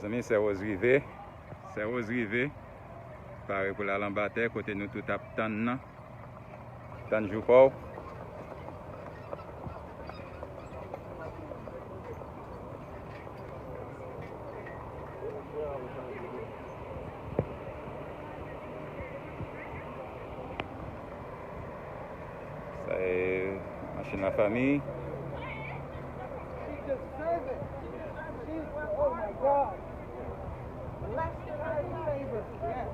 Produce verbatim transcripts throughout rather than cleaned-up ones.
Mezanmi, Sè Woz rive. Sè Woz rive. Pare pou l al anba tè, kote nou tout ap tann nan. Tann jou pa w. Sa e machin lafanmi. She deserve it. She, oh my God. Bless her favor. Yes.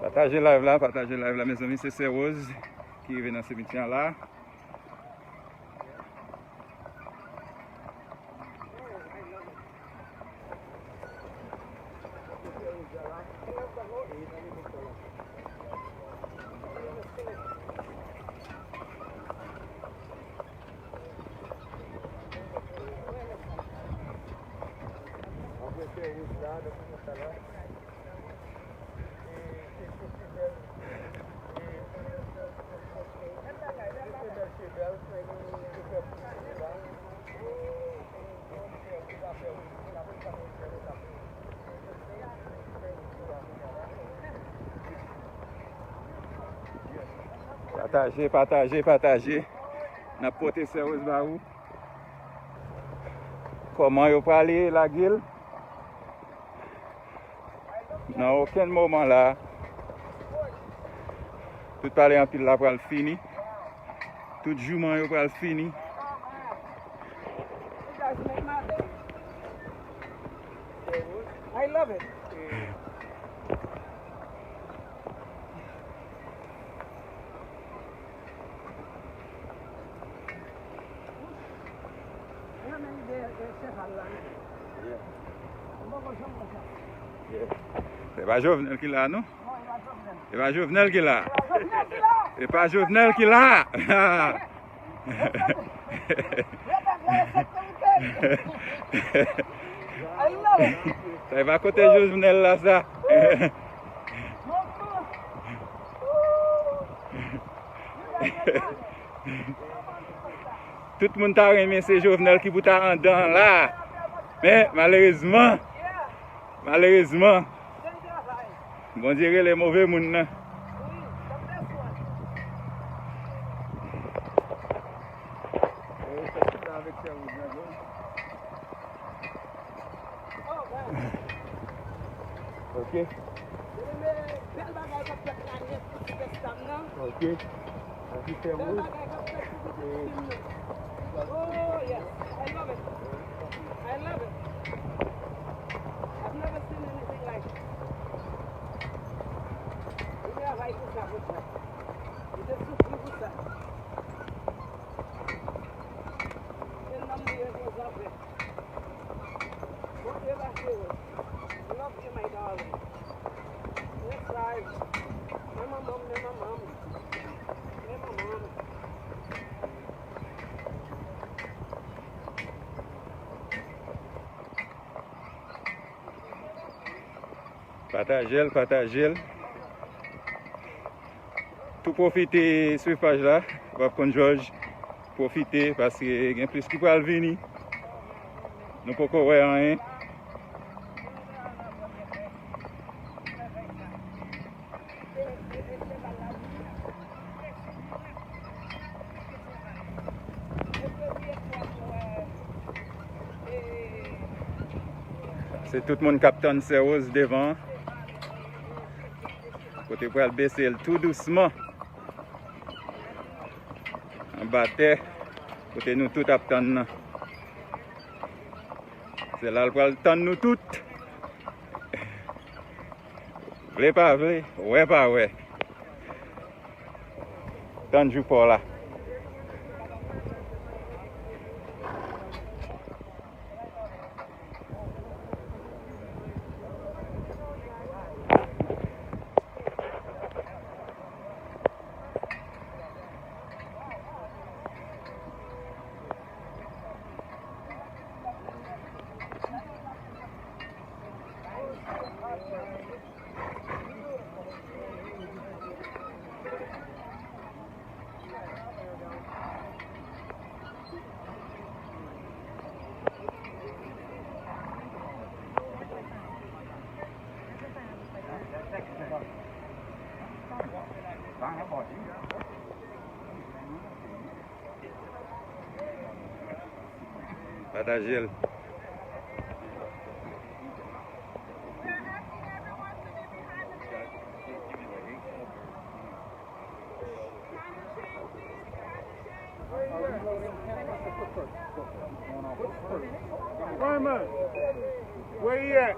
Pataje live la, pataje live la, mezanmi, se Sè Woz ki rive nan simityè a la. Pataje, pataje, pataje. N ap pote Sè Woz ba ou. Kòman yo prale lage l? Nan okenn moman la, tout pale anpil la pral fini. Tout jouman yo pral fini. I love it. Mwen renmen ide, e, cheval la, wi. Yeah. Mwen poko janm wè sa. Yeah. Se pa Jovenel ki la, non? Non, e pa Jovenel. E pa Jovenel ki la. E pa Jovenel ki la. E pa Jovenel ki la. Sa e pa kote Jovenel la, sa. Tout moun ta renmen se Jovenel ki pou ta andan la. Men, malerezman, malerezman, Bondye rele move moun nan. Ok. Bèl bagay k ap fèt la nèt pou ti pèstam nan. Ok. Bèl bagay k ap fèt pou ti pèstam nan. Oh, yes. I love it. I love it. I've never seen anything like it. Li travay pou sa, pou sa. Li te soufri pou sa. Se nanm li yo te zafè. Bondye ba se ou. Love you, my darling. Yes, I. Men manman m, men manman m. Men manman m. Pataje l, pataje l. Tou pwofite swiv paj la. W ap konn Jòj. Pwofite paske gen plis ki pral vini. Nou poko wè anyen. Se tout moun k ap tann Sè Woz devan. Kote pral bese l tou dousman. Anba tè, kote nou tout ap tann nan. Se la l pral tann nou tout. Vle pa vle, wè pa wè. Tann jou pa w la. Pataje l. Where he at?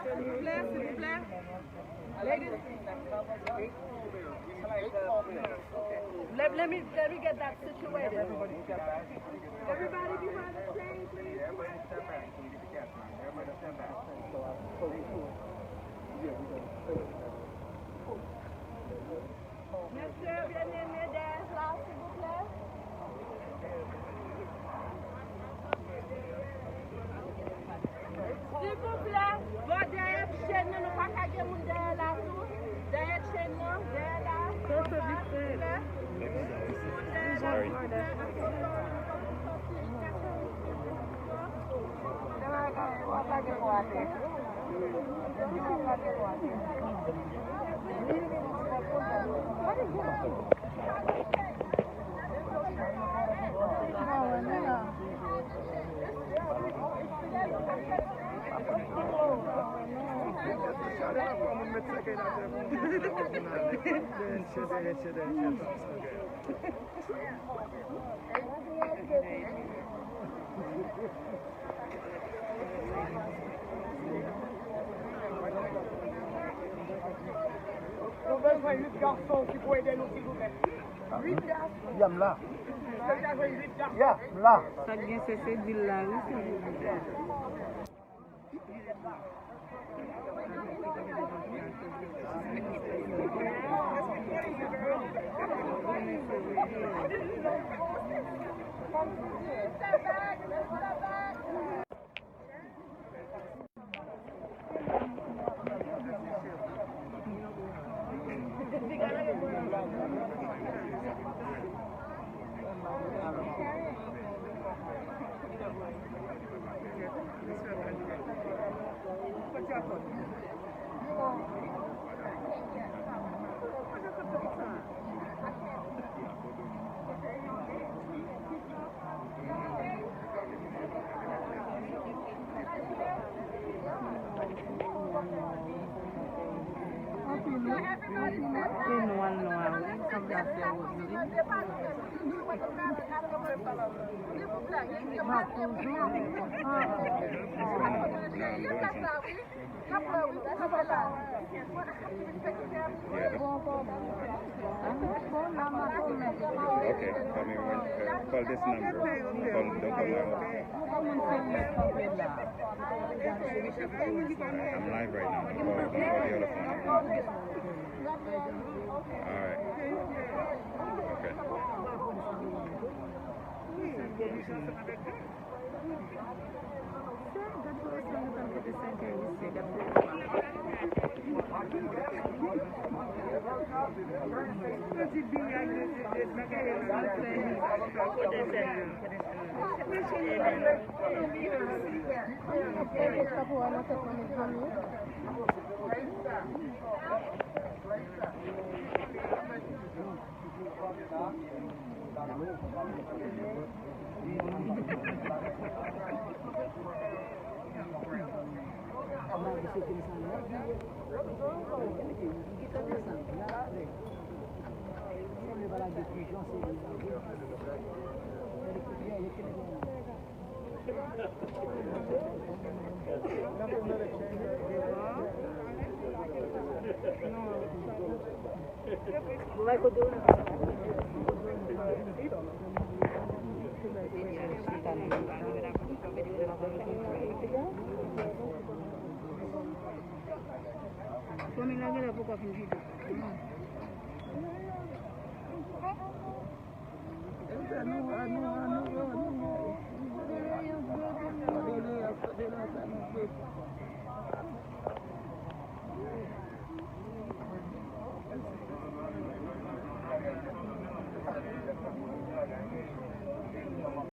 Silvouplè, silvouplè. Ladies. Let, let me, let me get that situated. Everybody behind the screen, please. Mesye, byeneme, dèyè la, silvouplè. Silvouplè, bò dèyè chèn nan, nou pa ka gen moun dèyè la tou. Dèyè chèn nan, dèyè la, silvouplè. Sorry. Nou bezwen uit gason ki pou ede nou, silvouplè. Uit gason. Ya, m la. Èske nou ka jwenn uit gason? Ya, m la. Sa k gen se, se dil la, wi, silvouplè. Se nwa, nwa, wi, sanble a sè Roseline. Ma toujou. Ah. Okay, call me when, uh, call this number. Don't call, don't call my own. I'm live right now. Don't call, don't call the other phone. All right. Okay. Fanmi la genlè poko fin fini.